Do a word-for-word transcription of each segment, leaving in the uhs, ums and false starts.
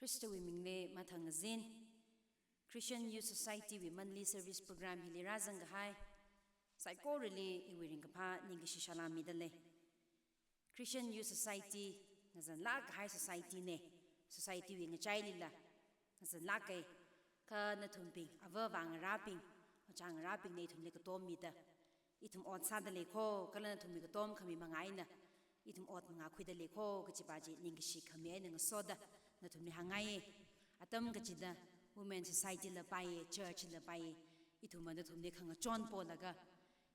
Khristawui mingli mathang ngazin. Christian Youth Society wui monthly service program hili rāzang kahai saikorali iwui ringkaphā ningkashi salam midalei. Christian Youth Society ngazanlāk kahai society nei. Society wui ngachailila ngazanlāka. Kha nathumbing, ava avā ngarābing, ojā ngarābingna ithumli katom mida, ithum ot sādalei kho, kala nathumwui katom khami manga eina ithum ot manga khuidalei kho kajipa chi ningkashi khami eina ngasoda nathumli hāngngai. Atam kachida Women Society la paiya, church la paiya, ithumva nathumli khangachon polaga,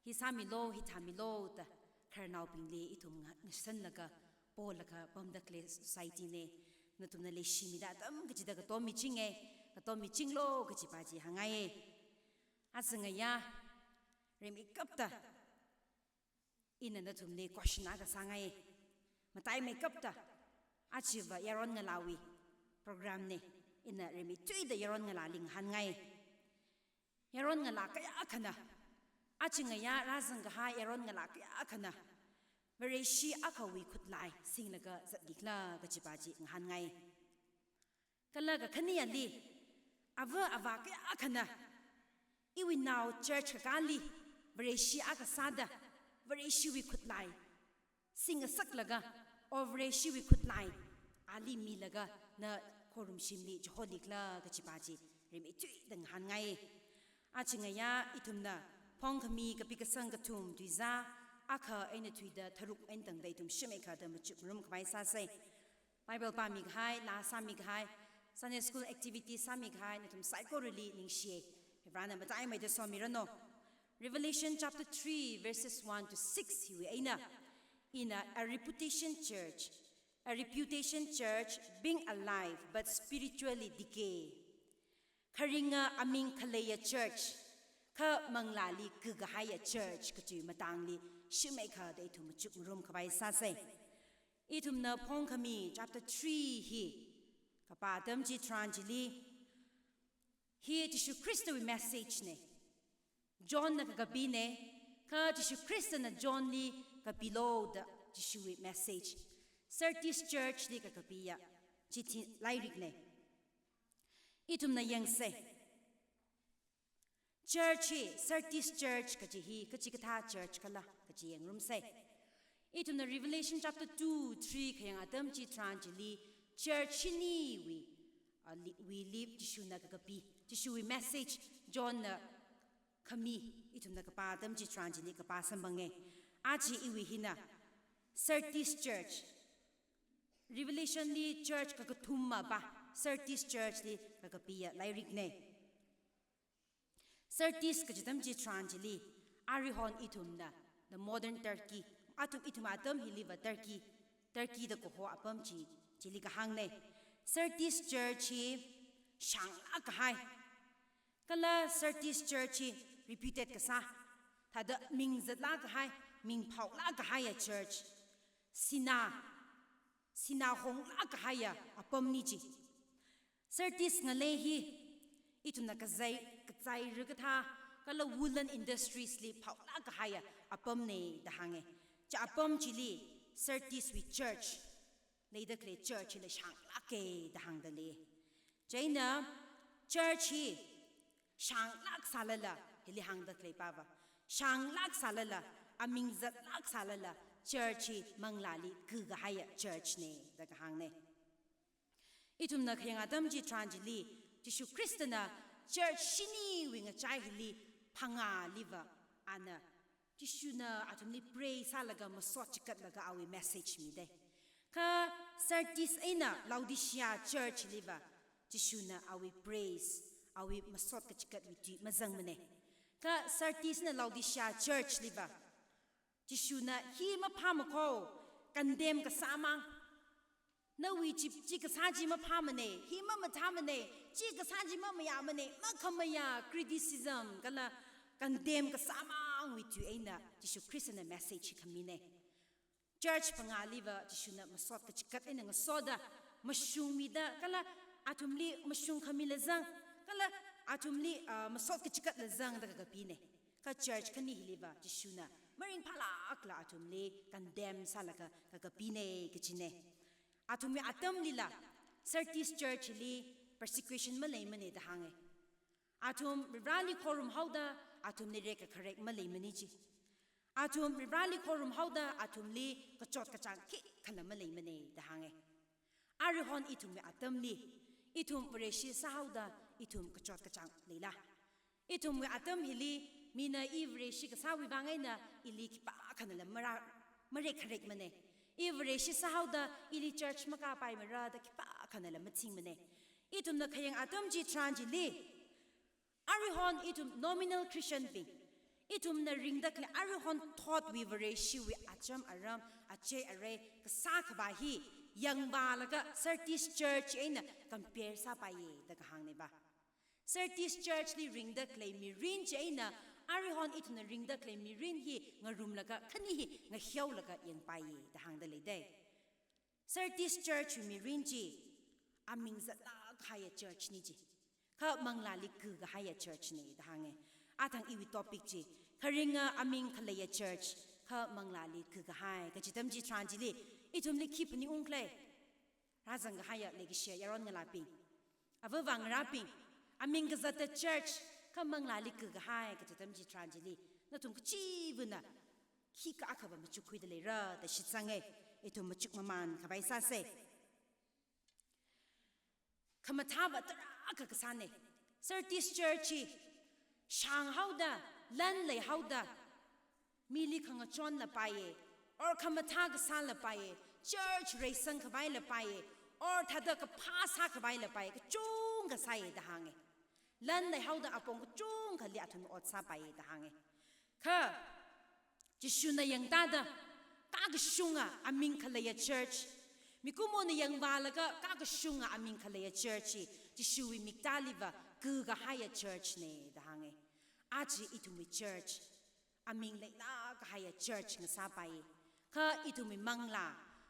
hi sāmilo, hi thāmilo da khararnaobingli ithum nga-, ngasanlaga polaga pamda khalei society nei. Nathumna leishimida atam kachida katom michinga, katom michinglo kajipa chi hāngngai. Aja ngayā rimeikapta ina nathumli question akha sāngai. Mataimeikapta, ajava yaron ngalāwui program nei. Ina rimeithuida yaron ngalāli ngahānngai. Yaron ngalā kayākhana, aja ngayā rāzang kahai yaron ngalā kayākhana Vareshi akhawui khutlai singlaga zatlikhala kajipa chi ngahānngai. Kala kakhaneli, ava avā kayākhana iwui nao church kakāli Vareshi akha sāda, Vareshiwui khutlai singasaklaga, or Vareshiwui khutlai ali milaga na khorumshimli chiholikhala kajipa chi rimeithuida ngahānngai. Aja ngayā ithumna Phongkhami kapi kasang kathum tuizā akha eina thuida tharuk eina tangda ithum shimeikhada machukngarum khavai sāsa. Bible pāmi kahai, laa sāmi kahai, Sunday school activity sāmi kahai, nathum saikorali ningshiya. Varena mataimeida somiranu. Revelation chapter three, verses one to six hiwui eina, ina a reputation church, a reputation church being alive but spiritually decay. Kharinga aming khaleiya church, kha manglāli kakahaiya church kajiwui matangli shimeikhada ithum machukngarum khavai sāsa. Ithumna Phongkhami chapter three hi kapā atam chitharan chili, hi Jishu Khristawui message nei. Johnna kakapi nei, kha Jishu Khristana Johnli kapilo da Jishuwui message Sardis churchli kakapiya chithi lairik nei. Ithumna yangsa. Church hi, Sardis church kaji hi kachikathā church khala kaji yangngarumsa. Ithumna Revelation chapter two, three khayang atam chitharan chili church hiniwui, ah, li-, wuili Jishuna kakapi, Jishuwui message Johnna khami ithumna kapā atam chitharan chili kapā samphanga. Aja iwui hina Sardis church, Revelationli church kakathuma pā, Sardis churchli kakapiya lairik nei. Sardis kaji atam chitharan chili, arihon ithumna, the modern Turkey, athum ithum atam hiliva Turkey, Turkey da kaho apam chi, chili kahāng nei. Sardis church hi shānglāk kahai, kala Sardis church hi reputed kasā, thāda ming zatlāk kahai, ming phaolāk kahaiya church, sinā, sinā honglāk kahaiya apamna chi. Sardis ngalei hi ithumna kazai, kazai rikathā, kala woolen industriesli phaolāk kahaiya apam nei da hānga. Chi apam chili Sardiswui church, leida khalei church hila shānglāka da hāngda lei. Chieina church hi shānglāk sālala, hili hāngda khalei pāva, shānglāk sālala, aming zatlāk sālala, church hi manglāli kakahaiya church nei da kahāng nei. Ithumna khayang atam chitharan chili, Jishu Khristana church hiniwui ngachai hili phangāliva, ana Jishuna athumli pray sālaga masot chikatlaga awui message midei. Kha Sardis eina Laodicea church liva Jishuna awui praise, awui masot kachigatwui tui mazangmanei. Kha Sardis eina Laodicea church liva Jishuna hi maphāma kho, condemn kasā mang. Nawui chi, chi kasā chi maphāmanei, hi mamathāmanei, chi kasā chi mamayāmanei, makhamayā criticism kala condemn kasā mangwui tui eina Jishu Khristana message hi khaminei. Church phangāliva Jishuna masot kachigat eina ngasoda, mashungmida, kala athumli mashung khamila zang, kala athumli, ah, masot kachigatla zangda kakapinei. Kha church khani hiliva Jishuna maringphālākla athumli condemn sālaga kakapinei kajinei. Athumwui atamlila Sardis church li persecution maleimane da hānge. Athum Varivarāli khorum haoda, athumli rekkakharek maleimane ji. Athum Varivarāli khorum haoda, athumli kachot kachāng khikhala maleimane da hānge. Aruihon ithumwui atamli, ithum Vareshi sāhaoda, ithum kachot kachāng leila? Ithumwui atam hili, mina i Vareshi kasāwui vang eina ili khipākhanala mara, marekkharekmane. I Vareshi sāhaoda ili church makāpaimara da khipākhanala mathingmane. Ithumna khayang atam chitharan chili, aruihon ithum nominal Christian bing, ithumna ringda khalei aruihon thotwui Vareshiwui acham aram, achei arei kasā khavā hi yangvālaga Sardis church eina compare sāpaiye da kahāngne ba. Sardis church li ringda khalei mirin chieina aruihon ithumna ringda khalei mirin hi ngarumlaga, khani hi ngahiaolaga yangpaiye da hāngda leidei. Sardis church wui mirin chi aming zatlāk kahaiya church ne ji. Kha manglāli kakahaiya church ne da hānge. Athang iwui topic chi, kharinga aming khaleiya church, kha manglāli kakahai kaji atam chitharan chili, ithumli khi phaningung khala? Rāzang kahaiya leikashiya yaron ngalābing, avāva ngarābing, aming kazatta church, kha manglāli kakahai kaji atam chitharan chili, nathum kachivana khikha akhava machukkhuida leira da shitsange. Ithum machuk mamān khavai sāse. Khamathāva tarākha kasāne. Sardis church hi shānghaoda, lan leihaoda, mili khangachon lapaiye, or khamathā kasā lapaiye, church reisang khavai lapaiye, or thāda kaphā sākhavai lapaiye, kachungkha sāye da hānge. Lan leihaoda apong kachungkhali athum ot sāpaiye da hānge. Kha Jishuna yangtāda, kakashunga aming khaleiya church, mikumona yangvālaga kakashunga aming khaleiya church hi Jishuwui miktāliva kakahaiya church ne da hānge. Aja ithumwui church, aming leilāk kahaiya church ngasāpaiye. Kha ithumwui manglā,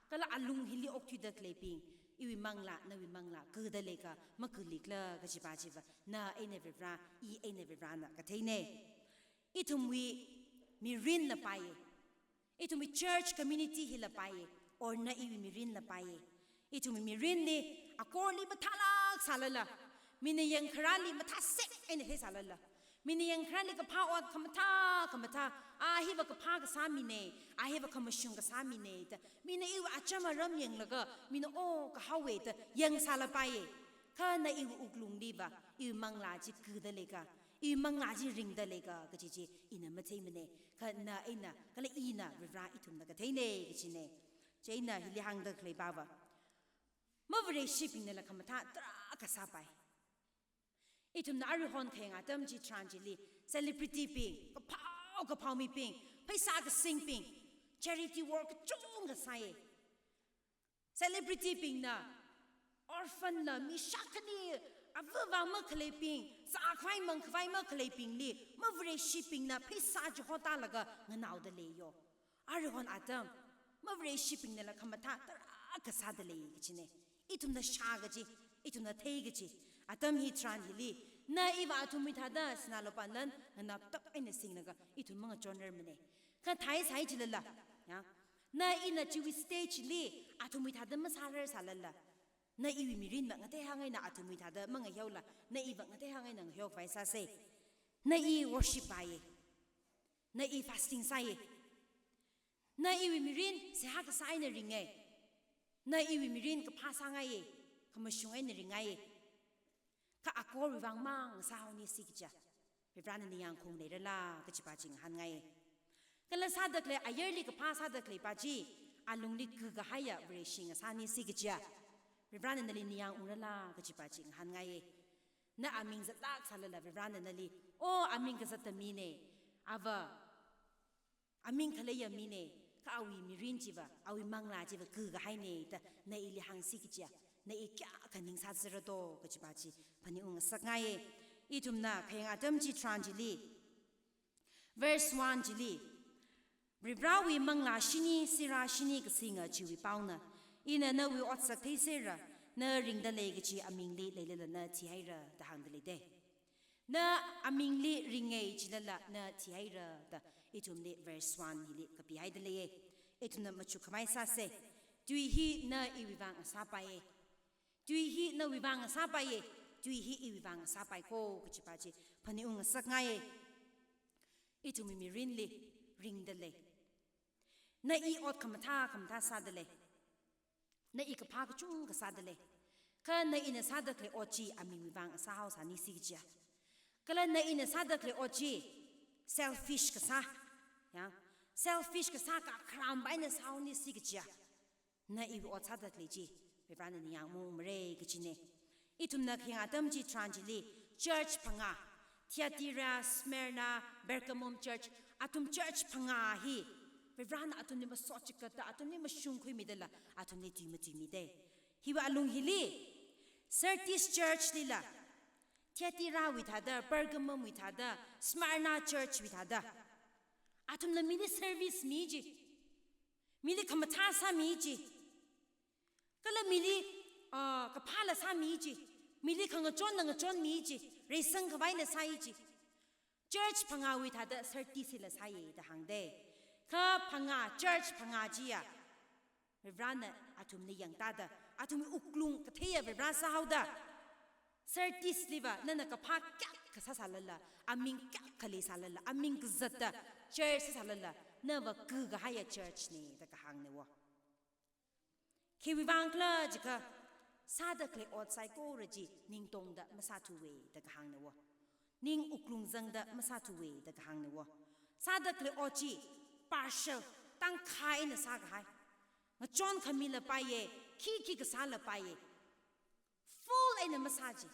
kala alung hili okthuida khaleibing, iwui manglā, nawui manglā kakada leika, makakalikhala kajipa chiva, na eina Varivarā, i eina Varivarāna katheine. Ithumwui mirin lapaiye. Ithumwui church community hi lapaiye. Or na iwui mirin lapaiye. Ithumwui mirinli akorli mathālāk sālala, mina yangkharali mathāsek eina theisālala, mina yangkharali kaphā ot khamathā khamathā, a hiva kaphā kasā mine, a hiva khamashung kasā mine da, mina iwui acham aram yanglaga, mina o kahaowe da yangsālapaiye. Kha na iwui wuklungliva, iwui manglā chi kakada leika, iwui manglā chi ringda leika kaji chi ina matheimane. Kha na eina, kala ina, Varivarā ithumna katheine kajine. Chieina hili hāngda khaleipava, mavareshibingnala khamathā tarākha sāpai. Ithumna aruihon khayang atam chitharan chili, celebrity bing, kaphao kaphao mibing, pheisā kasingbing, charity work kachungkha sāye. Celebrity bingna orphan la, mi shākhani, avāva makhaleibing, zākhavai mangkhavai makhaleibingli mavareshibingna pheisā chi hotalaga nganaoda leiyo. Aruihon atam, mavareshibingnala khamathā tarākha sāda lei kajine. Ithumna shā kaji, ithumna thei kaji atam hitharan hili, na iva athumwui thāda sinā lupā lan nganaptap eina singlaga ithum mangachonrarmane. Kha thāi sāi chilala, ya, na ina chiwui stage li athumwui thāda masārarsālala, na iwui mirinva ngateihāng eina athumwui thāda mangahiaola, na iva ngateihāng eina ngahiokhavai sāse. Na i worship vāye. Na i fasting sāye. Na iwui mirin seihā kasā eina ringe. Na iwui mirin kaphā sāngaiye, khamashung eina ringngaiye. Kha akorwui vang mang sāhaoni si kaja, Varivarāna ningyāng khaung leirala kajipa chi ngahānngai. Kala sāda khalei, ayarli kaphā sāda khaleipa chi, alungli kakahaiya Vareshi ngasāni si kaja, Varivarāna nali ningyāng ungrala kajipa chi ngahānngai. Na aming zatlāk sālala Varivarāna nali, o aming kazatta mine, ava aming khaleiya mine, kha awui mirin chiva, awui manglā chiva kakahaine da na ili hāngsi kaja, na i kayākha ningsāzara do kajipa chi phaningung ngasakngai. Ithumna khayang atam chitharan chili, verse one chili, Varivarāwui manglā shini, sirā shini kasinga chiwui paona, ina nawui otsak theisera, na ringda lei kaji amingli leilala na thihaira da hāngda leide. Na amingli ringe chilala na thihaira da ithumli verse one hili kapihaida leiye. Ithumna machuk khavai sāse. Tui hi na iwui vang ngasāpaiye. Tui hi nawui vang ngasāpaiye, tui hi iwui vang ngasāpai ko kajipa chi phaningung ngasakngaiye. Ithumwui mirinli ringda lei. Na i ot khamathā khamathā sāda lei. Na i kaphā kachungkha sāda lei. Kha na ina sāda khalei ot chi amingwui vang sāhao sānisi kajiya. Kala na ina sāda khalei ot chi selfish kasā. Ya. Selfish kasā kakharam eina sāhaonisi kajiya. Na iwui ot sāda khalei chi Varivarana ningyāngungmara kajine. Ithumna khayang atam chitharan chili church phangā, Thyatira, Smyrna, Pergamum church, athum church phangā hi Varivarana athumli masot chigatda, athumli mashungkhuimidala, athumli tui matuimide. Hiwui alung hili Sardis church lila, Thyatirawui thāda, Pergamumwui thāda, Smyrna church wui thāda, athumna mili service mi ji, mili khamathā sāmi ji, kala mili, ah, kaphāla sāmi ji, mili khangachonna ngachonmi ji, reisang khavaila sāi ji. Church phangāwui thāda Sardis hila sāye da hāngde. Kha phangā, church phangā chiya Varivarana athumli yangtada, athumwui wuklung katheiya Varivara sāhaoda, Sardis liva nana kaphā kayākha sāsālala, aming kayākha leisālala, aming kazatda church sāsālala, nava kakahaiya church ne da kahāngnewo. Khiwui vang khala jiakha, sāda khalei ot saikora chi ningtongda masāthuwe da kahāngnewo. Ning wuklung zangda masāthuwe da kahāngnewo. Sāda khalei ot chi partial, tangkhai eina sākahai. Ngachon khamila paiye, khi khi kasāla paiye. Full eina masā ji,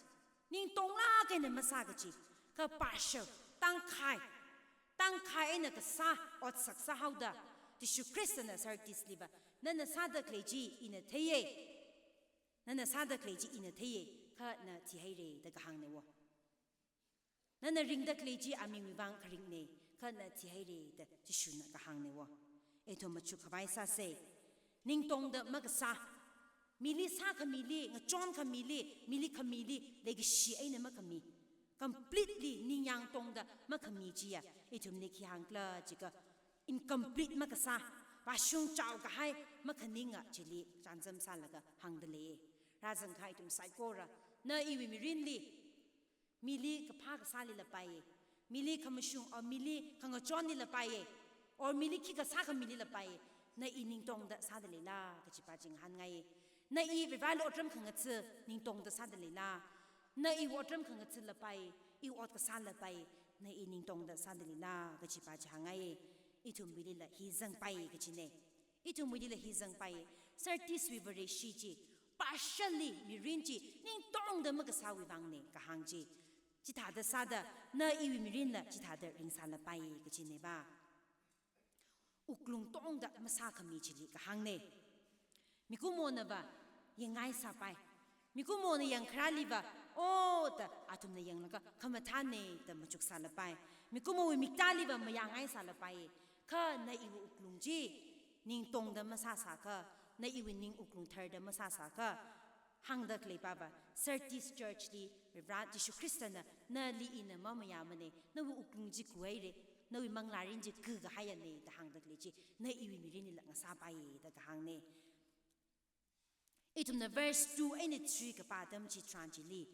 ningtonglāk eina masā kaji, kha partial, tangkhai, tangkhai eina kasā otsak sāhaoda, Jishu Khristana Sardis liva, nana sāda khalei chi ina theiye, nana sāda khalei chi ina theiye, kha na thihaire da kahāngnewo. Nana ringda khalei chi amingwui vang kharingne, kha na thihaire da Jishuna kahāngnewo. Ithum machuk khavai sāse. Ningtongda makasā, mili sākhamili, ngachon khamili, mili khamili leikashi eina makhami, completely ningyāng tongda makhami chiya ithumli khi hāng khala jiakha, incomplete makasā, vāshung chaokahai makhaninga chili chānjam sālaga hāngda lei. Rāzangkahai ithum saikora, na iwui mirinli, mili kaphā kasālila paiye, mili khamashung, or mili khangachonlila paiye, or mili khi kasā khamilila paiye, na i ningtongda sāda leila kajipa chi ngahānngaiye. Na i Varivarali otram khangatha ningtongda sāda leila, na iwui otram khangathila pai, iwui ot kasāla pai, na i ningtongda sāda leila kajipa chi hāngngaiye. Ithumwuilila hi zangpai kajine. Ithumwuilila hi zangpai. Sardiswui Vareshi chi partially mirin chi ningtongda makasāwui vangne kahāng chi. Chithāda sāda, na iwui mirinla chithāda ringsāla pai kajineva. Wuklung tongda masākhami chili kahāngne. Mikumonava yangngaisāpai. Mikumona yangkharāliva, o da athumna yanglaga khamathāne da machuksāla pai. Mikumowui miktāliva mayāngaisāla pai. Kha na iwui wuklung chi ningtongda masāsākha, na iwui ning wuklung tharda masāsākha, hāngda khaleipava, Sardis church li Varivara Jishu Khristana nali ina mamayāmane, nawui wuklung chi kuhaire, nawui manglārin chi kakahaiyane da hāngda khalei chi, na iwui mirinlila ngasāpaiye da kahāngne. Ithumna verse two eina three kapā atam chitharan chili,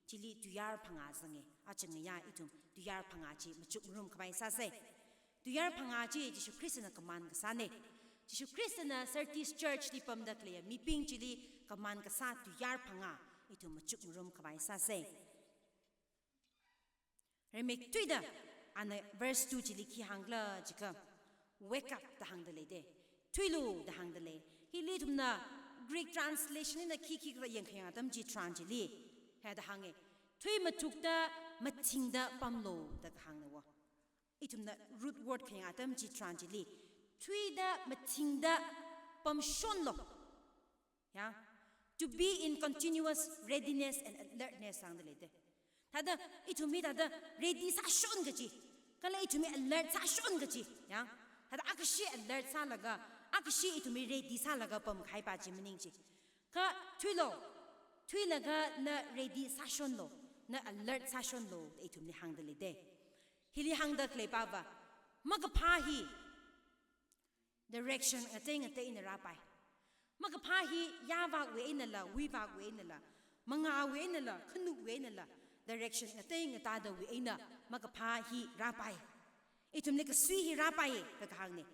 chili tuiyār phangā zange. Aja ngayā ithum tuiyār phangā chi machukngarum khavai sāse. Tuiyār phangā chi Jishu Khristana command kasāne. Jishu Khristana Sardis church li pamda khaleiya mibing chili command kasā tuiyār phangā ithum machukngarum khavai sāse. Remektuida, ana verse two chili khi hāng khala jiakha, "Wake up" da hāngda leide. "Thuilu" da hāngda lei. Hili ithumna Greek translation eina khi khi khala yangkhayang atam chitharan chili, hithāda hānge. "Thuimathukda mathingda pamlu" da kahāngnewo. Ithumna root word khayang atam chitharan chili, "Thuida mathingda pamshonlu." Ya. "To be in continuous readiness and alertness" hāngda leide. Thāda ithumwui thāda ready sāshon kaji, kala ithumwui alert sāshon kaji. Ya. Thāda akhashi alert sālaga, akhashi ithumwui ready sālaga pamkahaipa chi maning chi. Kha "Thuilu, thuilaga na ready sāshonlu, na alert sāshonlu" da ithumli hāngda leide. Hili hāngda khaleipava, makaphā hi direction ngatei ngateina rāpai. Makaphā hi yāvākwui einala, wuivākwui einala, mangāwui einala, khanukwui einala, direction ngatei ngatāda wui eina makaphā hi rāpai. Ithumli kasui hi rāpai, da kahāngna.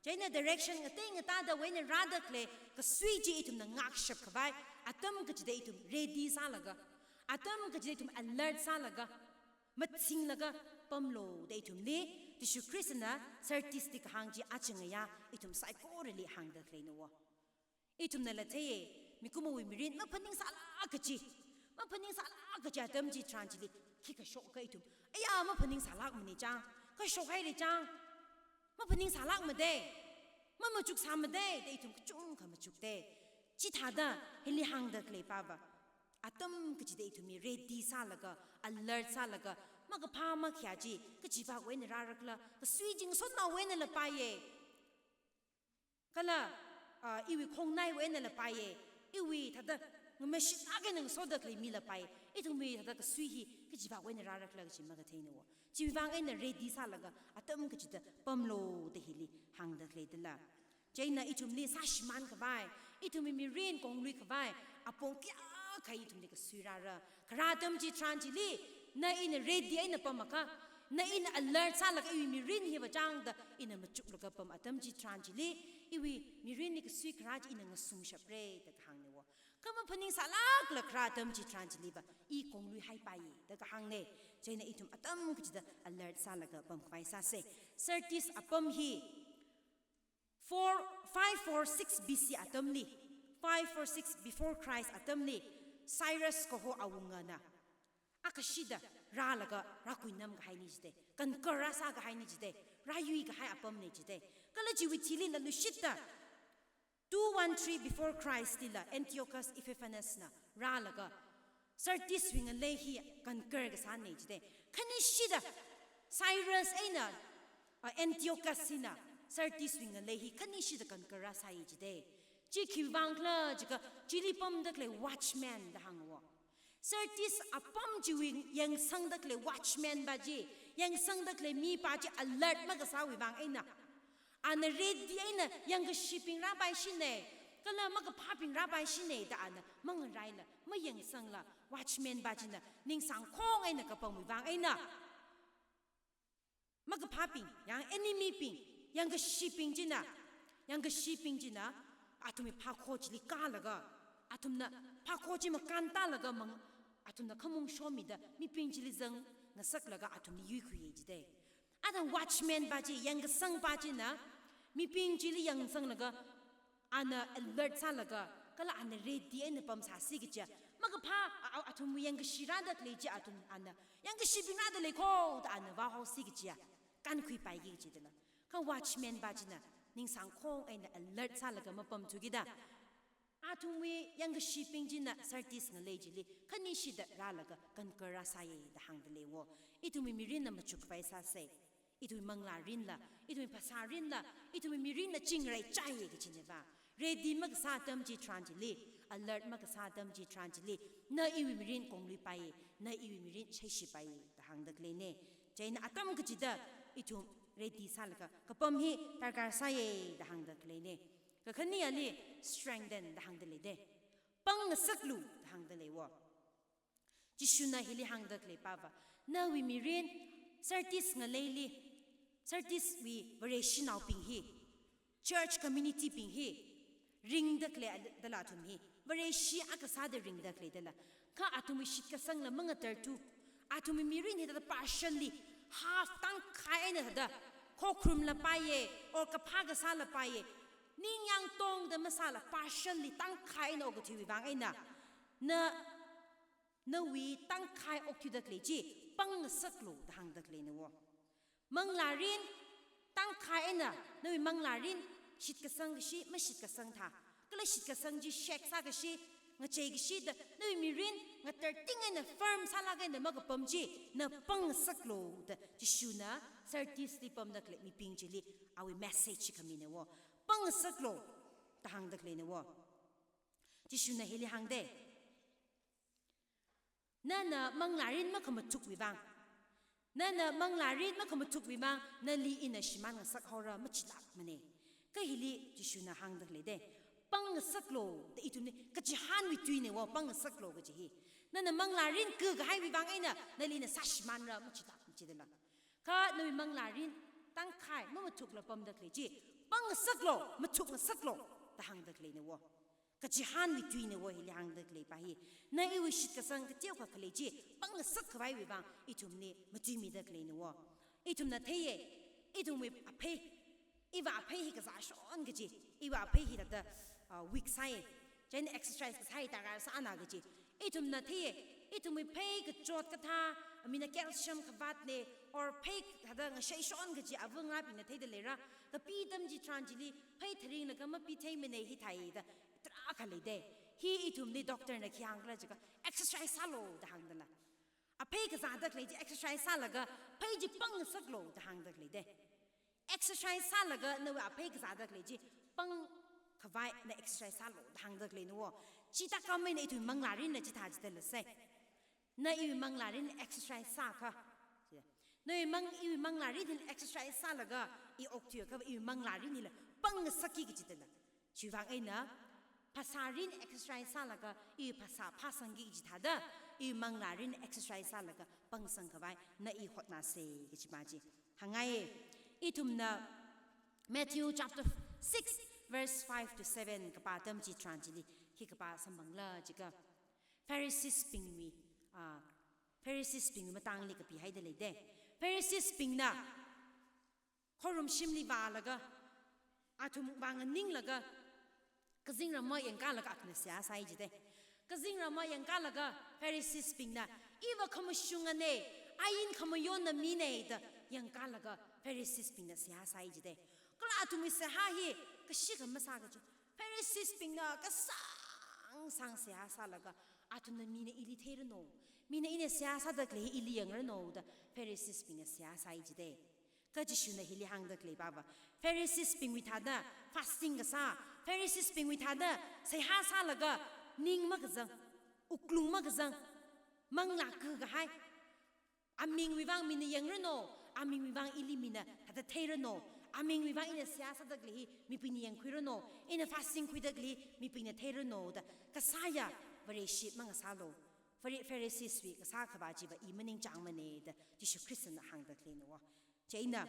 Chieina direction ngatei ngatāda wui eina rāda khalei kasui chi ithumna ngākshap khavai, atam kachida ithum ready sālaga, atam kachida ithum alert sālaga, matsinglaga pamlu da ithumli Jishu Khristana Sardisli kahāng chi aja ngayā ithum saikorali hāngda khaleina wo. Ithumnala theiya, mikumowui mirin maphaningsālāk kachi, maphaningsālāk kachi atam chitharan chili khi kashok kha ithum, aya, maphaningsālākmana chang, kashok haira chang, maphaningsālākmada, mamachuksāmada da ithum kachungkha machukda. Chithāda hili hāngda khalei pava, atam kachida ithumwui ready sālaga, alert sālaga, makaphā makhayā chi kachivakwui eina rārakhala, kasui chi ngasotnaowui einala paiya. Kala, ah, iwui khongnaiwui einala paiya, iwui thāda ngamashit akha eina ngasoda khalei mila paiya, ithumwui thāda kasui hi kachivakwui eina rārakhala kachi makatheina wo. Chiwui vang eina ready sālaga, atam kachida pamlu da hili hāngda khalei dala. Chieina ithumli sāshimān khavai, ithumwui mirin konglui khavai, apong kayākha ithumli kasui rāra. Kharā atam chitharan chili, na ina ready eina pamakha, na ina alert sālaga iwui mirin hiva chang da ina machuklaga pam atam chitharan chili, iwui mirinli kasui kharā chi ina ngasungshapra da kahāngna wo. Kha maphaningsālākla kharā atam chitharan chiliva, i konglui haipaiya da kahāngna. Chieina ithum atam kachida alert sālaga pam khavai sāsa. Sardis apam hi four, five four six B C atamli, five four six before Christ atamli, Cyrus kaho awungana akhashida rālaga rākuinam kahaina jida, conquer rāsā kahaina jida, rāyui kahai apamna jida. Kala chiwui thili nalushita two one three before Christ lila Antiochus Epiphanes na rālaga Sardiswui ngalei hi conquer kasāna jida. Khanishida Cyrus eina, ah, Antiochus hina Sardiswui ngalei hi khanishida conquer rāsāya jida. Chi khiwui vang khala jiakha, chili pamda khalei watchman da hānga wo. Sardis apam chiwui yangsangda khalei watchman pa chi, yangsangda khalei mi pa chi alert makasāwui vang eina, ana ready eina yangkashibing rāpaishina, kala makaphābing rāpaishina da ana mangaraila, mayangsangla, watchman pa china ningsāngkhong eina kapamwui vang eina, makaphābing, yang enemy bing, yangkashibing china, yangkashibing china athumwui phākho chili kālaga, athumna phākho chi makāntālaga mang, athumna khamung shomida mibing chili zangngasaklaga athumli yuikhuiya jida. Athang watchman pa chi, yangkasang pa china mibing chili yangsanglaga, ana alert sālaga, kala ana ready eina pamsāsi kajiya. Makaphā, a, a, athumwui yangkashi rāda khalei chi athum ana yangkashibing rāda leikho da ana vāhaosi kajiya, kānkhuipaiki kaji dala. Kha watchman pa china ningsāngkhong eina alert sālaga mapamthukida, athumwui yangkashibing china Sardis ngalei chili khanishida rālaga conquer rāsāya da hāngda lei wo. Ithumwui mirinna machuk khavai sāsa. Ithumwui manglārinla, ithumwui phasārinla, ithumwui mirinna chingrai chaiya kachina va. Ready makasā atam chitharan chili, alert makasā atam chitharan chili, na iwui mirin kongluipaiya, na iwui mirin shaishipaiya da hāngda khaleina. Chieina atam kachida ithum ready sālaga kapam hi darkar sāya da hāngda khaleina. Kakhaneli strengthen da hāngda leida, pangngasaklu da hāngda lei wo. Jishuna hili hāngda khalei pava, nawui mirin Sardis ngaleili, Sardiswui Vareshinaobing hi, church community bing hi ringda khalei dala, athum hi Vareshi akha sāda ringda khalei dala. Kha athumwui shitkasangla mangatarthu, athumwui mirin hi thāda partially, half, tangkhai eina thāda khokharumlapaiya, or kaphā kasālapaiya, ningyāng tongda masāla partially, tangkhai eina okathuiwui vang eina, na nawui tangkhai okthuida khalei chi pangngasaklu da hāngda khaleina wo. Manglārin tangkhai eina, nawui manglārin shitkasang kashi, mashitkasang thā, kala shitkasang chi shake sā kashi, ngachei kashi da nawui mirin ngatarting eina firm sālāk eina makapam chi na pangngasaklu da Jishuna Sardisli pamda khalei mibing chili awui message chi khamina wo. Pangngasaklu da hāngda khaleina wo. Jishuna hili hāngda, nana manglārin makhamatukwui vang, nana manglārin makhamatukwui vang nali ina shimān ngasakhaora machilākmana. Kha hili Jishuna hāngda khaleida, Pangngasaklu, da ithumli, kachihānwui tuina wo, pangngasaklu kaji hi. Nana manglārin kakahaiwui vang eina, nali ina sāshimānra, machida, machidala. Kha nawui manglārin, tangkhai, mamathukla pamda khalei chi, pangngasaklu, mathukngasaklu, da hāngda khaleina wo. Kachihānwui tuina wo hili hāngda khaleipa hi. Na iwui shitkasang kateokha khalei chi, pangngasak khavaiwui vang, ithumli matuimida khaleina wo. Ithumna theiya, ithumwui aphei, iva aphei hi kazā shon kaji, iva aphei hi thāda, ah, weak sāi, chieina exercise kasā hi darkar sāna kaji. Ithumna theiya, ithumwui phei kachot kathā, mina calcium kavātna, or phei thāda ngashei shon kaji, ava ngarābingna theida leira, kapi atam chitharan chili, phei tharinglaga mapi theimana hithāda, tarākha leida. Hi ithumli doctor na khi hāngkhala jiakha, exercise sālu da hāngdala. Aphei kazāda khalei chi exercise sālaga, phei chi pangngasaklu da hāngda khaleida. Exercise sālaga nawui aphei kazāda khalei chi pangkhavai na exercise sālu da hāngda khaleina wo. Chithākha mei na ithumwui manglārinna chithā chidala sai. Na iwui manglārin exercise sākha. Nawui mang, iwui manglārin hili exercise sālaga, i okthuiakha iwui manglārin hila pangngasakki kajidala. Chiwui vang eina, phasārin exercise sālaga, iwui phasā phāsangki kaji thāda, iwui manglārin exercise sālaga, pangsang khavai, na i hotnāsa kajipa chi. Hāngngai, ithumna Matthew chapter six, verse five to seven kapā atam chitharan chili, khi kapā samphangla jiakha, Pharisees bingwui, ah, Pharisees bingwui matangli kapihaida leida. Pharisees bingna, khorumshimli vālaga, athum vang nganinglaga, kazingram mayangkālaga athumna seihā sāi jida. Kazingram mayangkālaga Pharisees bingna, iva khamashungana, ain khamayonna mina da yangkālaga Pharisees bingna seihā sāi jida. Kala athumwui seihā hi, kashikha masā kaji. Pharisees bingna kasāng sāng seihā sālaga, athumna mina ili theiranu, mina ina seihā sāda khalei ili yangranu da Pharisees bingna seihā sāi jida. Kha Jishuna hili hāngda khaleipa va, Pharisees bingwui thāda fasting kasā, Pharisees bingwui thāda seihā sālaga ning makazang, wuklung makazang, manglā kakahai, amingwui vang mina yangranu, amingwui vang ili mina thāda theiranu, amingwui vang ina seihā sāda khalei hi mibingna yangkhuiranu, ina fasting khuida khalei hi mibingna theiranu da kasāya Vareshi mangasālu. Phari-, Pharisees wui kasā khavā chiva i maningchāngmana da Jishu Khristana hāngda khaleina wo. Chieina,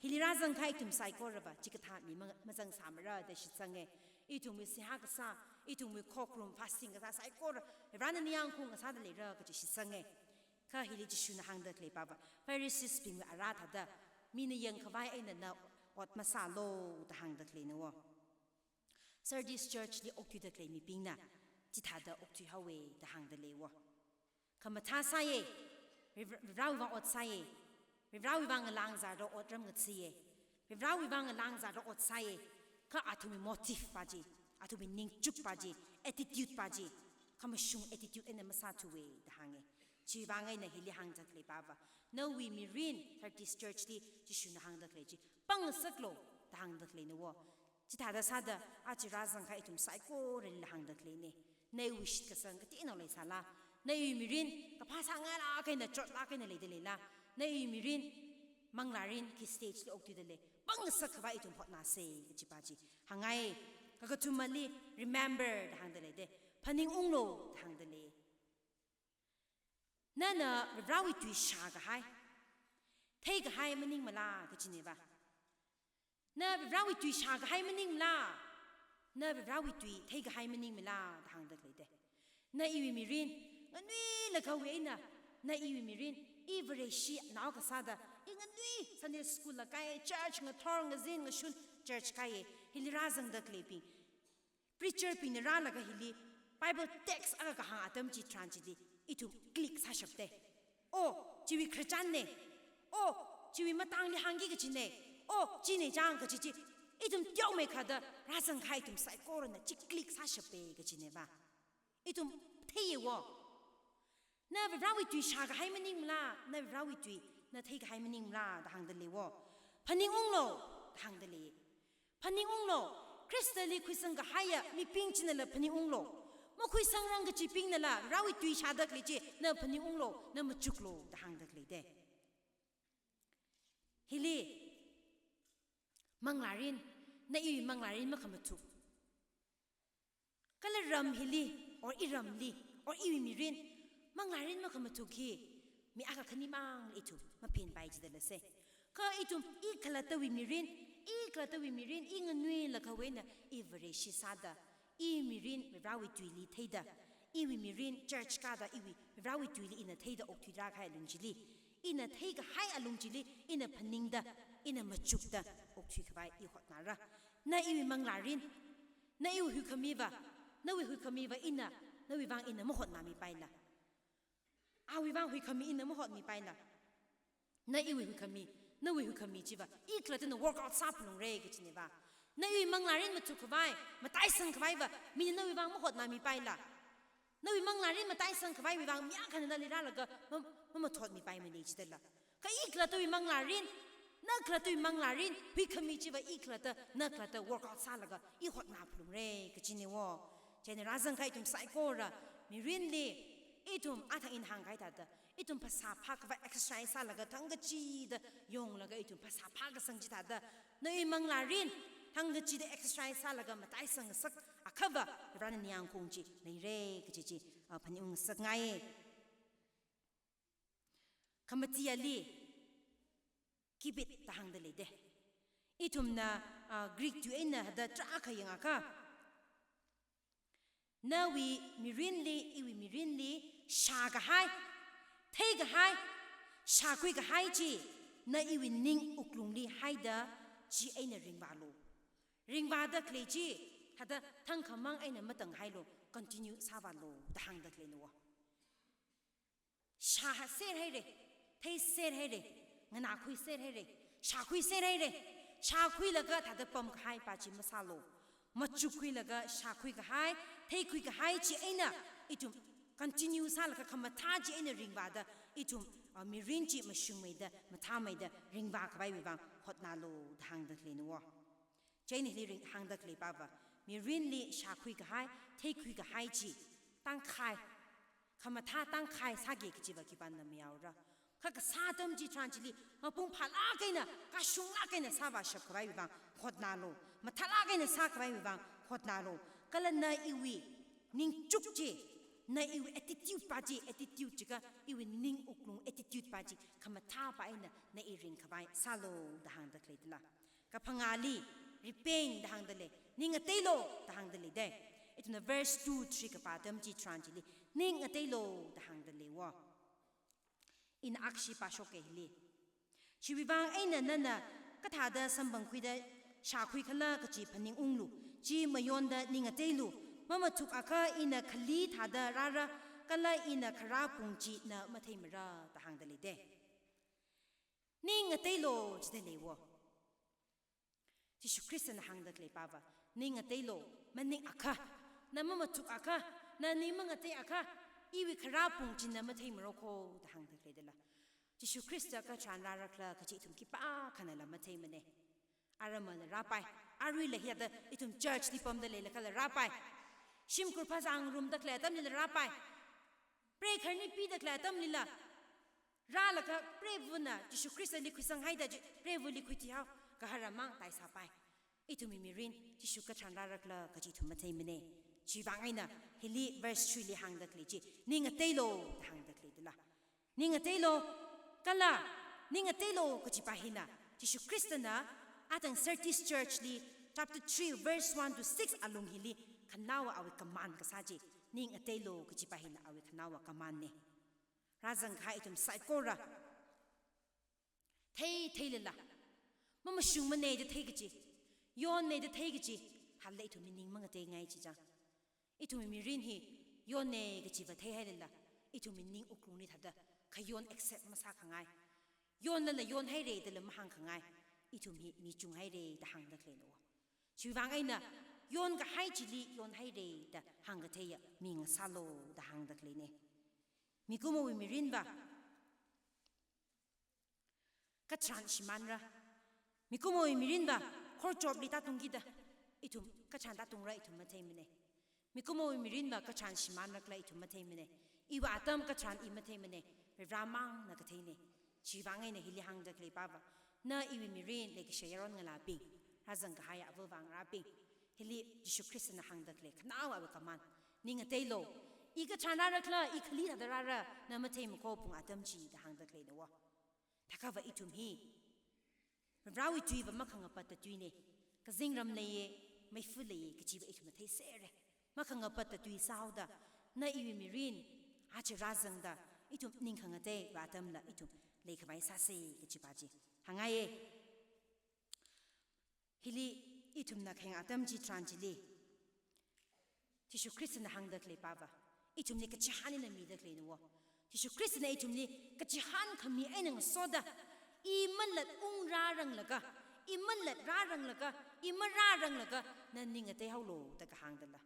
hili rāzangkahai ithum saikorava, chikathā mi ma-, mazangsāmara da shitsanga. Ithumwui seihā kasā, ithumwui khokharum fasting kasā saikora, Varena ningyāng khaung kasāda leira kaji shitsanga. Kha hili Jishuna hāngda khaleipa va, Pharisees bingwui ara thāda, mina yangkhavai eina na ot masālu da hāngda khaleina wo. Sardis church li okthuida khalei mibingna, chithāda okthuihaowa da hāngda lei wo. Khamathā sāya, Vare-, Varewui vang ot sāya, Varewui vang ngalāngzāda otram ngathāya, Varewui vang ngalāngzāda ot sāya, kha athumwui motive pa chi, athumwui ningchukpa chi, attitude pa chi, khamashung attitude eina masāthuwa da hānga. Chiwui vang eina hili hāngda khaleipa va, nawui mirin, Sardis church li Jishuna hāngda khalei chi, pangngasaklu da hāngda khaleina wo. Chithāda sāda, aja rāzangkahai ithum saikorali hāngda khaleina. Nawui shitkasang kateonao leisāla, nawui mirin kaphā sāngailāk eina chotlāk eina leida leila, nawui mirin manglārin khi stage li okthuida lei, pangngasak khavai ithum hotnāsa kajipa chi hāngngai. Kakathumali remember da hāngda leida, phaningunglu da hāngda lei. Nana Varewui tui shākahai, theikahai maningmala kajina va. Na Varewui tui shākahai maningmala, na Varewui tui theikahai maningmala da hāngda khaleida. Na iwui mirin nganuilakha wui eina, na iwui mirin, i Vareshi nao kasāda, i nganui Sunday school la kai, church ngathor ngazin ngashun, church kai, hili rāzangda khaleibing, preacher bingna rālaga hili Bible text akha kahāng atam chitharan chili ithum click sāshapta. Oh, chiwui Christian na. Oh, chiwui matangli hāngki kajina. Oh, china chang kaji chi. Ithum teomeikha da rāzangkahai ithum saikorana chi click sāshapta kajina va. Ithum theiya wo. Na Varewui tui shākahai maningmala, na Varewui tui na theikahai maningmala da hāngda lei wo. Phaningunglu da hāngda lei. Phaningunglu, Khristali khuisangkahaiya mibing chinala phaningunglu. Makhuisangrang kajibingnala, Varewui tui shāda khalei chi, na phaningunglu, na machuklu da hāngda khaleida. Hili, manglārin, na iwui manglārin makhamathuk. Kala ram hili, or iramli, or iwui mirin, manglārin makhamathuk hi, mi akha khanimang ithum maphenpai jidalei se. Kha ithum ikhalattawui mirin, ikhalattawui mirin, i nganuilakha eina, i Vareshi sāda, i mirin Varewui tuili theida, iwui mirin church kāda, iwui Varewui tuili ina theida okthuira kahai alung chili, ina theikahai alung chili, ina phaningda, ina machukda okthuikhavai i hotnāra. Na iwui manglārin, na iwui huikhamiva, nawui huikhamiva ina, nawui vang ina mahotnāmipaila. Awui vang huikhami ina mahotmipaila. Na iwui huikhami, nawui huikhami chiva, ikhalattana work out sāphalungra kajineva. Na iwui manglārin mathukkhavai, mataisangkhavaiva, mina nawui vang mahotnāmipaila. Nawui manglārin mataisangkhavaiwui vang mi akhana nali rālaga ma-, mamathotmipaimana jidala. Kha ikhalattawui manglārin, nakhalattawui manglārin, huikhami chiva ikhalatta, nakhalatta work out sālaga, i hotnāphalungra kajineo. Chieina rāzangkahai ithum saikora, mirinli, ithum athang ina hāngkahai thāda, ithum phasā phākhavai exercise sālaga thangkachida yonglaga ithum phasā phākasang chithāda, nawui manglārin thangkachida exercise sālaga mataisang ngasak akhava Varena ningyāng khaung chi leira kaji chi, ah, phaningung ngasakngai. Khamatiali, keep it da hāngdalei de. Ithumna, ah, Greek tui eina hithāda tarākha yangakha, nawui mirinli, iwui mirinli, shākahai, theikahai, shākhuikahai chi, na iwui ning wuklungli haida, chieina ringvālu. Ringvāda khalei chi, hithāda thangkhamang eina matang hailu, continue sāvālu da hāngdaleinao. Shāserhaira, theiserhaira, nganākhuiserhaira, shākhuiserhaira, shākhuilaga thāda pamkahaipa chi masālu. Machukkhuilaga shākhuikahai, theikhuikahai chieina ithum continue sālaga khamathā chieina ringvāda ithum, ah, mirin chi mashungmeida, mathāmeida ringvākhavaiwui vang hotnālu da hāngdaleinao. Chieina hili ring hāngdaleipava, mirinli shākhuikahai, theikhuikahai chi, tangkhai, khamathā tangkhai sāki kajiva khipāna mayaora. Kha kasā atam chitharan chili, mapung phālāk eina, kashunglāk eina sāvāshapkhavaiwui vang hotnālu, mathālāk eina sākhavaiwui vang hotnālu, kala na iwui ningchuk chi, na iwui attitude pa chi, attitude jiakha iwui ning wuklung attitude pa chi, khamathāpa eina na i ringkhavai sālu da hāngdaleidala. Kaphangāli, repent da hāngdalei, ning ngateilu da hāngdalei de. Ithumna verse two, three kapā atam chitharan chili, ning ngateilu da hāngdaleiwo. Ina akhashi pāshoka hili. Chiwui vang eina nana kathāda samphangkhuida shākhuikhala kaji phaningunglu, chi mayonda ning ngateilu, mamathukakha ina khali thāda rāra, kala ina kharā pung chi na matheimara da hāngdalei de. Ning ngateilu jidaleiwo. Jishu Khristana hāngdaleipava, ning ngateilu, maningakha, na mamathukakha, na ning mangateiakha, iwui kharā pung chi na matheimara kho da hāngdaleidala. Jishu Khrista katharan rārakhala kaji ithum khipākhanala matheimana. Aramla rāpai, aruila hithāda ithum church li pamda leilakhala rāpai. Shimkhur phazā ngarumda khalei atamlila rāpai. Pray kharni pida khalei atamlila rālaga prayvana Jishu Khristali khuisanghaida chi, prayvali khuithuihao, gahara mang taisāpai. Ithumwui mirin, Jishu katharan rārakhala kaji ithum matheimana. Chiwui vang eina, hili verse three li hāngdalei chi, ning ngateilu da hāngdaleidala. Ning ngateilu, kala, ning ngateilu kajipa hina, Jishu Khristana, athang Sardis church li, chapter three, verse one to six alung hili, khanaowa awui command kasā chi, ning ngateilu kajipa hina awui khanaowa command na. Rāzangkahai ithum saikora, thei theilala, mamashungmana da theikachi, yonna da theikachi, hala ithumwui ning mangateingai chi chang. Ithumwui mirin hi yonna kajiva theihailala, ithumwui ning wuklungli thāda khayon accept masākhangai, yonnala yonhaira dala mahāngkhangai, ithum hi mi chunghaira da hāngdaleinaowa. Chiwui vang eina, yonkahai chili yonhaira da hāngkatheiya mi ngasālu da hāngdaleina. Mikumowui mirinva katharan shimānra. Mikumowui mirinva khorchopli tātungkida, ithum katharan tātungra ithum matheimana. Mikumowui mirinva katharan shimānrakhala ithum matheimana. Iwui atam katharan i matheimana. Varivarā mangna katheina. Chiwui vang eina hili hāngdaleipava, na iwui mirin, leikashi yaron ngalābing, rāzangkahai avāva ngarābing, Hili Jishu Khristana hāngda khalei, khanao awui command. Ning ngateilo. I katharan rāra khala, i khali thāda rāra, na matheimako phung atam chi da hāngda khaleina wo. Thākha va ithum hi Varewui tui va makhangapatta tuina. Kazingram leiya, meifa leiya, kaji va ithumna theiserra. Makhangapatta tui sāhaoda, na iwui mirin, aja rāzangda, ithum ning khangatei va atamla ithum leikhavai sāsa kaji pa chi hāngngaiya. Hili ithumna khayang atam chitharan chili, Jishu Khristana hāngda khalei pa va, ithumli kachihān eina mida khaleina wo. Jishu Khristana ithumli kachihān khami eina ngasoda, i malat ungrāranglaga, i malat rāranglaga, i marāranglaga, na ning ngateihaolu da kahāng dala.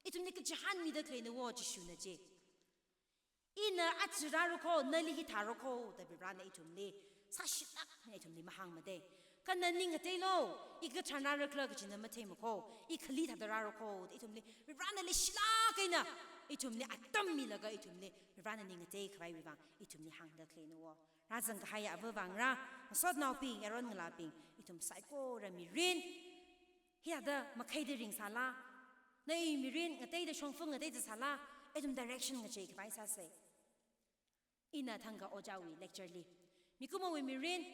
Ithumli kachihān mida khaleina wo Jishuna chi. Ina aja rāra kho, nali hithāra kho, da Varena ithumli sāshilāk eina ithumli mahāngmada. Kha na ning ngateilo, i katharan rāra khala kaji na matheimako, i khali thāda rāra kho, da ithumli Varena leishilāk eina ithumli atam milaga ithumli Varena ning ngateikhavaiwui vang ithumli hāngda khaleina wo. Rāzang kahaiya ava vāngarā, ngasotnaobing, yaron ngalābing, ithum saikora mirin hithāda makhaida ringsāla, na iwui mirin ngateida shongfa ngateida sāla, ithum direction ngacheikhavai sāsa. Ina thangkha ojāwui lecture li, mikumowui mirin,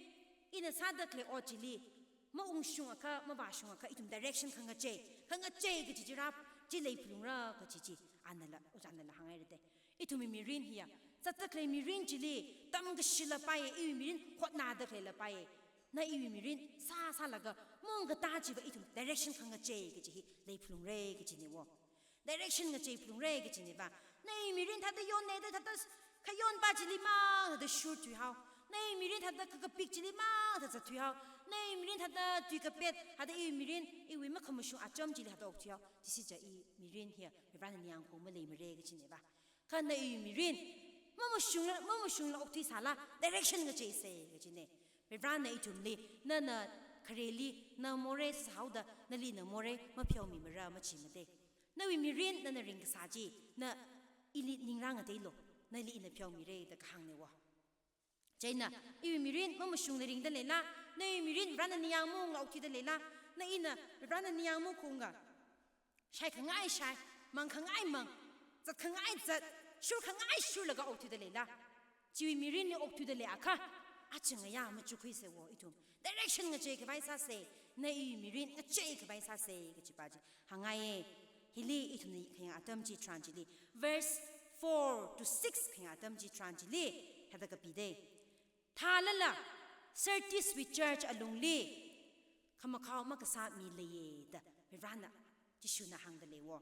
ina sāda khalei ot chili maungshungakha, mavāshungakha, ithum direction khangachei, khangachei kaji chi rā, chi leiphalungra kaji chi, anala, ojānala hānghairada. Ithumwui mirin hiya, zatda khalei mirin chili tamkashila paiya, iwui mirin hotnāda khaleila paiya. Na iwui mirin sāsālaga maungkatā chiva ithum direction khangachei kaji hi leiphalungra kajina wo. Direction ngacheiphalungra kajina va. Na iwui mirin thāda yonna da thāda khayon pa chili mang thāda shurthuihao. Na iwui mirin thāda kakapik chili mang thāda zatthuihao. Na iwui mirin thāda tui kapet, thāda iwui mirin, iwui makhamashung acham chili thāda okthuihao. Chisi cha i mirin hiya Varena ningyāng kho maleimara kajina va. Kha na iwui mirin mamashungla, mamashungla okthuisāla, direction ngacheisa kajina. Varena ithumli, nana khareli na morei sāhaoda, nali na morei mapheomimara machimada. Nawui mirin nana ringkasā chi, na ili ning rāngateilo, nali ina pheomira da kahāngna wo. Chieina, iwui mirin mamashungla ringda leila, na iwui mirin Varena ningyāng maungla okthuida leila, na ina Varena ningyāng maungkhaunga, shaikhangai shai, mangkhangai mang, zatkhangai zat, shurkhangai shurlaga okthuida leila, chiwui mirinli okthuida leiakha, aja ngayā machukhuisa wo ithum. Direction ngacheikhavai sāsa, na iwui mirin ngacheikhavai sāsa kaji pa chi hāngngaiya. Hili ithumna khayang atam chitharan chili, verse four to six khayang atam chitharan chili, hithāda kapida. Thālala, Sardiswui church alungli khamakhao makasā mi leiya da Varena, Jishuna hāngda lei wo.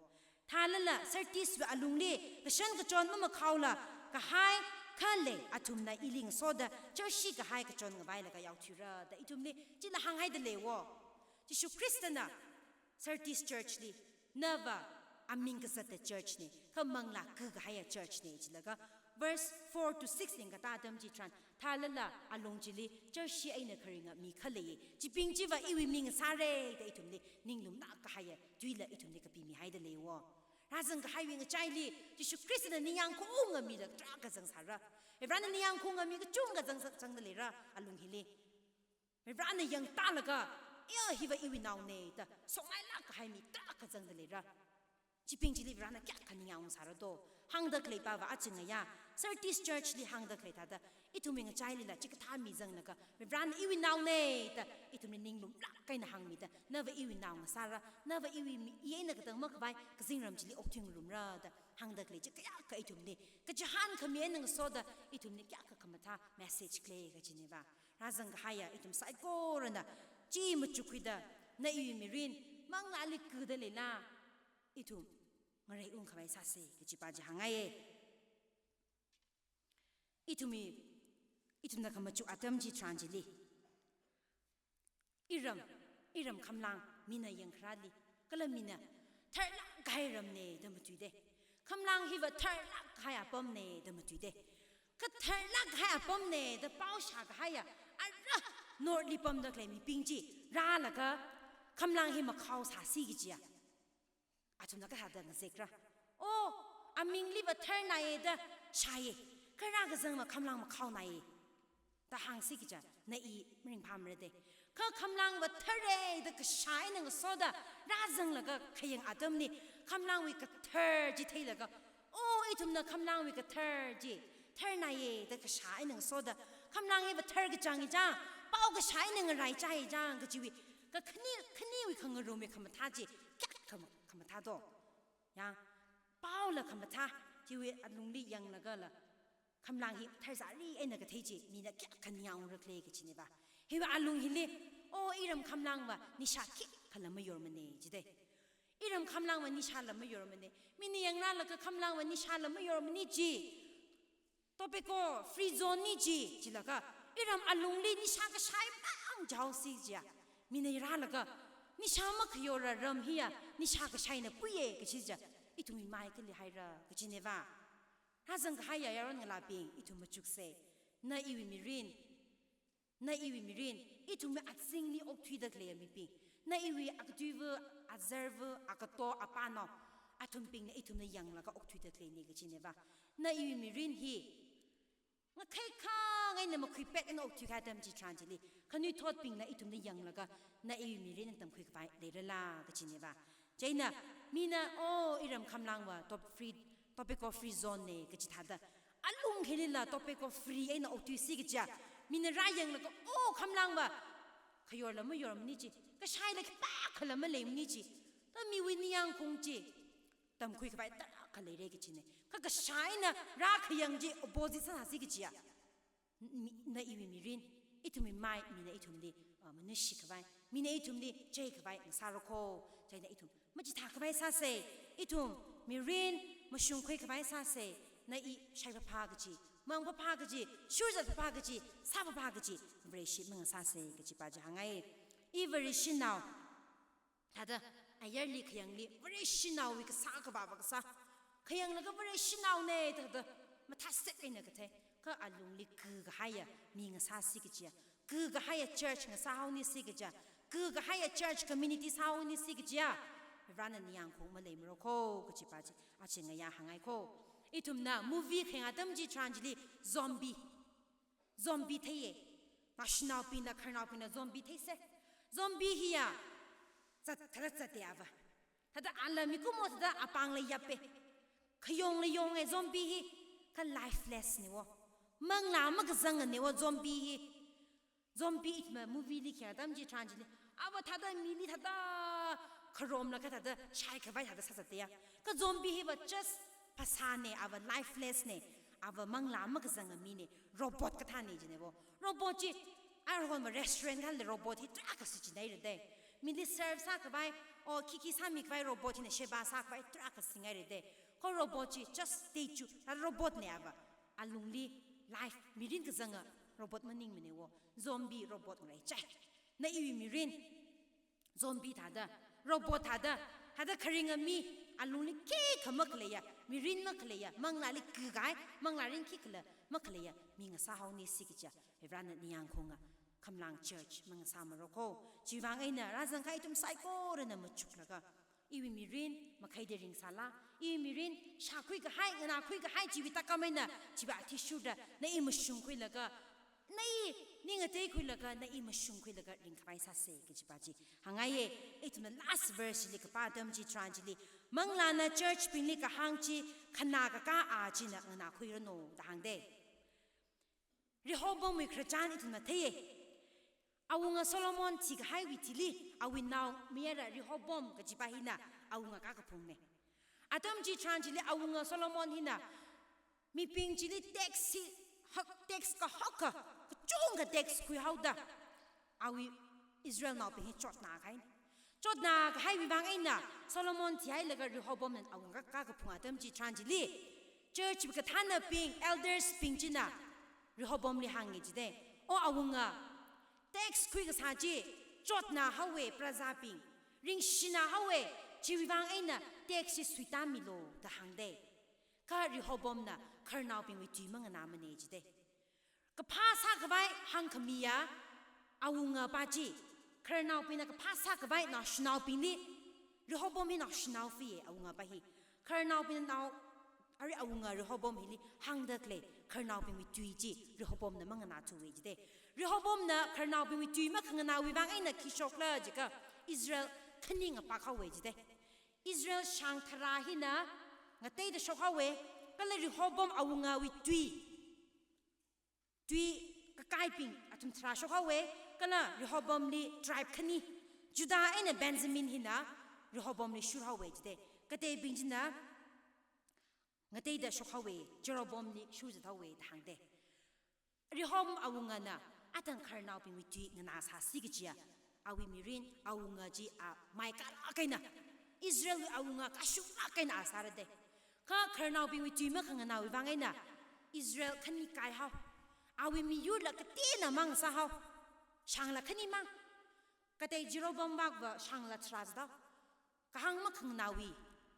Thālala, Sardiswui alungli kashan kachon mamakhaola kahai khalei athumna ili ngasoda, church shi kahai kachon ngavailaga yaothuira da ithumli chila hānghaida lei wo. Jishu Khristana Sardis church li, nava aming kazatta church na, kha manglā kakahaiya church na jilaga, verse four to six yangkatā atam chitharan, thālala alung chili church shi eina kharinga mi khalei, chibing chiva iwui ming sāra da ithumli ninglumlāk kahaiya tuila ithumli kapimihaida lei wo. Rāzang kahaiwui ngachaili, Jishu Khristana ningyāng khaunga mila tarākha zangsāra. Varena ningyāng khaunga mi kachungkha zang, zangda leira, alung hili. Varena yangtālaga, iya hiva iwui naona da songailāk kahai mi tarākha zangda leira. Chibing chili Varena kayākha ningyāng sāra do. Hāngda khalei pa va aja ngayā, Sardis church li hāngda khalei thāda, ithumwui ngachailila chikathā mi zanglaga, Varena iwui naona da ithumli ninglumlāk eina hāngmida, nava iwui nao ngasāra, nava iwui mi, i eina katang makhavai kazingram chili okthuingarumra da hāngda khalei chi kayākha ithumli kachihān khami eina ngasoda, ithumli kayākha khamathā message khalei kajina va. Rāzang kahaiya ithum saikorana chi machukkhuida, na iwui mirin manglāli kada leila, ithum ngarei ungkhavai sāsa kaji pa chi hāngngaiya. Ithumwui, ithumna khamachuk atam chitharan chili, iram, iram khamlang mina yangkharāli, kala mina tharlāk kahai ramna da matuida. Khamlang hiva tharlāk kahai apamna da matuida. Kha tharlāk kahai apamna da pao shākahaiya ara north li pamda khalei mibing chi rālaga khamlang hi makhao sāsi kajiya, athumna kathāda ngazekra? O, amingli va tharnāya da shāya, kha rākazang va khamlang makhaonāya da hāngsi kaja, na i maringphāmara da. Kha khamlangva thara da kashā eina ngasoda rāzanglaga khayang atamli, khamlangwui kathar chi theilaga, "Oh, ithumna khamlangwui kathar chi tharnaiya" da kashā eina ngasoda, khamlang hiva thar kachang hi chang, pao kashā eina ngarai chai chang kajiwui, kakhane, khanewui khangarumwui khamathā chi kayākha khama-, khamathā do. Ya, paola khamathā, chiwui alungli yanglagala, khamlang hi tharzari eina kathei chi mina kayākha ningyāng ungra khala kajineva. Hiwui alung hili, "Oh, iram khamlangva nisha khikhala mayormana," jida. "Iram khamlangva nishala mayormana. Mina yangrālaga khamlangva nishala mayormana ji. Tobacco free zone na ji," jilaga, iram alungli nisha kashai mang jaosi jiya. Mina rālaga, "Nisha makhayora ram hiya nisha kashaina puiya," kaji jiya. Ithumwui mai kali haira kajineva. Rāzang kahaiya yaron ngalābing, ithum machuksa. Na iwui mirin, na iwui mirin, ithumwui azingli okthuida khaleiya mibing, na iwui akatuiva, azarva, akato, apanao, athumbingna ithumna yanglaga okthuida khaleina kajineva. Na iwui mirin hi ngakhai khangaina makhuipet eina okthui kahai atam chitharan chili, khanuithotbingna ithumna yanglaga, na iwui mirin tamkhui khavai leirala kajineva. Chieina mina, "Oh, iram khamlangva top free, tobacco free zone na," kaji thāda, alung hilila tobacco free eina okthuisi kajiya. Mina rāyanglaga, "Oh, khamlangva khayorla mayormana ji, kashaila khipākhala maleimana ji," da miwui ningyāngkhaung chi tamkhui khavai tarākha leira kajina. Kha kashā eina rākhayang chi opposite sāsi kajiya. Mi-, na iwui mirin, ithumwui mai, mina ithumli, ah, manushi khavai, mina ithumli chei khavai ngasāra kho. Chieina ithum machithā khavai sāsa. Ithum mirin mashungkhui khavai sāsa. Na i shaiphapha kaji, mangphapha kaji, shurzatphapha kaji, sāphapha kaji, Vareshi mangasāsa kaji pa chi hāngai. I Vareshinao, thāda ayarli khayangli Vareshinaowui kasā kavāva kasā, khayanglaga Vareshinaona thāda mathāsek eina kathei, kha alungli kakahaiya mi ngasāsi kajiya, kakahaiya church ngasāhaonisi kajiya, kakahaiya church community sāhaonisi kajiya, Varena ningyāngkhaung maleimara kho kaji pa chi aja ngayā hāngai kho. Ithumna movie khayang atam chitharan chili zombie, zombie theiya. Naoshinaobingna, khararnaobingna zombie theisa. Zombie hiya zat, thāda zatda ava, thāda ala mikumo thāda apāngla yapa, khayongla yonga zombie hi, kha lifeless na wo. Manglā makazangana wo zombie hi. Zombie ithumna movie li khayang atam chitharan chili, ava thāda mili thāda kharomlaga thāda shai khavai thāda sāsāda ya. Kha zombie hiva just phasāna, ava lifeless na, ava manglā makazanga mina, robot kathāna jina wo. Robot chi, aruihon va restaurant khalila robot hi tarākha shichinhaira da. Mili serve sā khavai, o khikhi sāmi khavai robot hina sheba sā khavai tarākha singaira da. Kha robot chi just statue, a robot na ava. Alungli life, mirin kazanga robot maningmana wo. Zombie robot ngarai chai. Na iwui mirin zombie thāda, robot thāda, thāda kharinga mi, alungli khikha makhaleiya, mirin makhaleiya, manglāli kakahai, manglārin khikhala makhaleiya mi ngasāhaonisi kajiya, Varena ningyāngkhaunga, khamlang church mangasāmara kho. Chiwuivang eina rāzangkahai ithum saikorana machuklaga, iwui mirin makhaida ringsāla, iwui mirin shākhui kahai, nganākhui kahai chiwui tākam eina, chiwui athishurda, na i mashungkhuilaga, na i ning ngateikhuilaga, na i mashungkhuilaga ringkhavai sāsa kaji pa chi hāngngaiya. Ithumna last verse li kapā atam chitharan chili, manglāna church bingli kahāng chi khanā kakā a china nganākhuiranu da hāngda. Rehoboamwui khararchan ithumna theiya. Awunga Solomon thikahaiwui thili, awui naomayara Rehoboam kaji pa hina awunga kakaphungna. Atam chitharan chili awunga Solomon hina mibing chili tax hi, hak tax kahaka, kachungkha tax khuihaoda, awui Israelnaobing hi chotnā kahaina. Chotnā kahaiwui vang eina Solomon thihailaga Rehoboamna awunga kakaphung atam chitharan chili, church kathānnabing, elders bing china Rehoboamli hānga jida, "O awunga, tax khui kasā chi chotnāhaowa, prajabing ringshināhaowa, chiwui vang eina tax chi suitāmilu" da hāngda. Kha Rehoboamna khararnaobingwui tui manganāmana jida. Kaphā sākhavai hāngkhamiya awunga pa chi, khararnaobingna kaphā sākhavai naoshinaobingli, Rehoboam hi naoshinao fiya awunga pa hi. Khararnaobingna nao Arui awunga Rehoboam hili hāngda khalei khararnaobingwui tui chi Rehoboamna manganāthuwa jide. Rehoboamna khararnaobingwui tui makhanganāwui vang eina khi shokla jiakha, Israel khani ngapakhaowa jide. Israel shāng tharā hina ngateida shokhaowa, kala Rehoboam awungawui tui, tui kakaibing athum tharā shokhaowa, kala Rehoboamli tribe khani, Judah eina Benjamin hina Rehoboamli shurhaowa jide. Kateibing china ngateida shokhaowa, Jeroboamli shurzathaowa da hāngde. Rehoboam awungana athang khararnaobingwui tui nganāsāsi kajiya, awui mirin awunga chi a maikalāk eina, Israelwui awunga kashunglāk eina a sārade. Kha khararnaobingwui tui makhanganāwui vang eina Israel khani kaihao. Awui miyurla kateonao mang sāhao. Shāngla khani mang. Katei Jeroboam vakva shāngla tharāzatdao. Kahāng makhanganāwui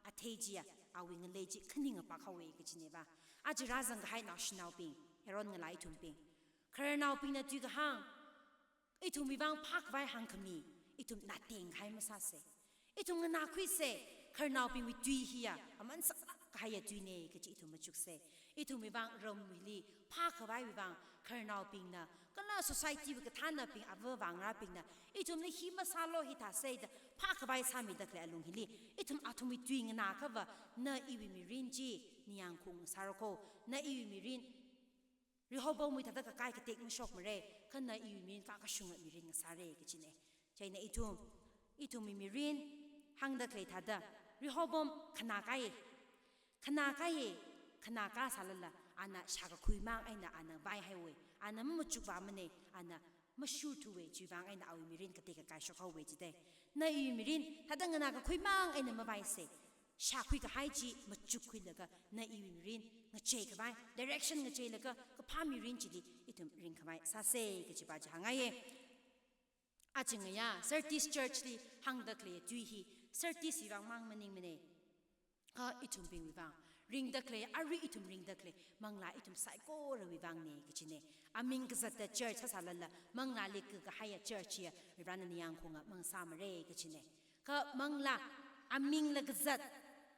athei chiya, awui ngalei chi khani ngapakhaowa kajineva. Aja rāzang kahai naoshinaobing, yaron ngalā ithumbing, khararnaobingna tui kahāng, ithumwui vang phākhavai hāngkhami, ithum natheng kahai masāsa. Ithum nganākhuisa, khararnaobingwui tui hiya aman saklāk kahaiya tuina kaji ithum machuksa. Ithumwui vang ramwuili phākhavaiwui vang khararnaobingna, kala society wui kathānnabing, ava vāngarābingna ithumli hi masālu, hithāsa da phākhavai sāmida khalei alung hili, ithum athumwui tui nganāakhava, na iwui mirin chi ningyāng khaung sāra kho, na iwui mirin Rehoboamwui thāda kakai katek mashokmara, kha na iwui mirin kakashunga mirin ngasāra kajina. Chieina ithum, ithumwui mirin hāngda khalei thāda, Rehoboam khanā kaiya. Khanā kaiya, khanā kasālala, ana shākakhui mang eina ana vaihaiwa, ana mamachukvāmana, ana mashurthuwa, chiwui vang eina awui mirin katek kakai shokhaowa jide. Na iwui mirin thāda nganākakhui mang eina mavaisa. Shākhui kahai chi machukkhuilaga, na iwui mirin ngacheikhavai, direction ngacheilaga, kaphā mirin chili ithum ringkhavai sāsa kajipa chi hāngngaiya. Aja ngayā Sardis church li hāngda khalei tui hi, Sardis wui vang mang maningmana. Kha ithumbingwui vang, ringda khalei, arui ithum ringda khalei manglā ithum saikorawui vangna kajina. Aming kazatta church sāsālala, manglāli kakahaiya church hiya Varena ningyāng khaunga mang sāmara kajina. Kha manglā, amingla kazat,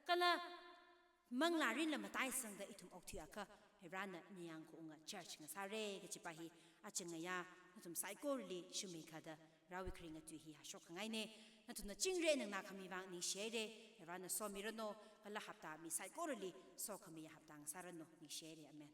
kala manglārinla mataisangda ithum okthuiakha, Varena ningyāng khaunga church ngasāra kajipa hi, aja ngayā nathum saikorali shumeikhada, Varewui kharinga tui hi hāshok khangaina. Nathumna chingri eina nganākhami vang ningshihaira, Varena somiranu, kala hapta mi saikorali sokhamiya hapta ngasāranu, ningshihaira. Amen.